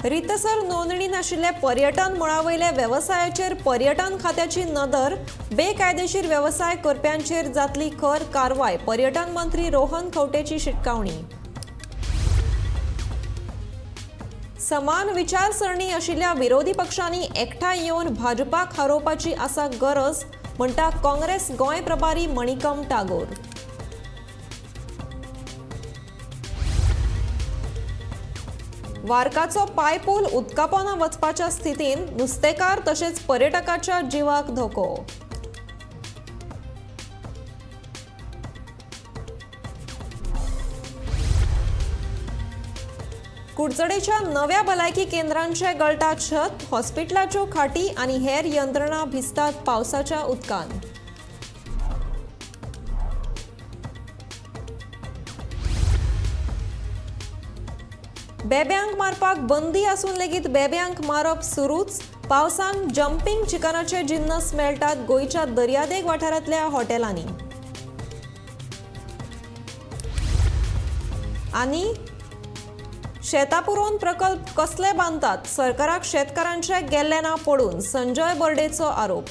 रितसर नोंदणी नाशिल्ले पर्यटन मळावयले वेवसायाचेर पर्यटन खात्याची नदर, बेकायदेशीर वेवसाय करप्यांचेर जातली खर कारवाय, पर्यटन मंत्री रोहन खंवटेची शिटकावणी। समान विचारसरणी आशिल्ल्या विरोधी पक्षांनी एकठांय येवन भाजपाक हारोवपाची आसा गरज, म्हणटा काँग्रेस गोंय प्रभारी मणिकम टागोर। वार्काचो पायपूल उदकापोना वचपाच्या स्थितीन नुस्तेकार तशेंच पर्यटकाच्या जिवाक धोको। कुडचडेच्या नव्या भलायकी केंद्रांचे गळटा छत, हॉस्पिटलाच्यो खाटी आनी हेर यंत्रणा भिजतात पावसाच्या उदकान। बेब्यांक मारपाक बंदी आसून लेगीत बेब्यांक मारप सुरूच, पावसान जंपींग चिकनाचे जिन्नस मेळटात गोंयच्या दर्यादेग वाठारांतल्या हॉटेलांनी। आनी शेतां पुरोवन प्रकल्प कसले बांदतात, सरकाराक शेतकारांचे गेल्ले ना पडून, संजय बर्डेचो आरोप।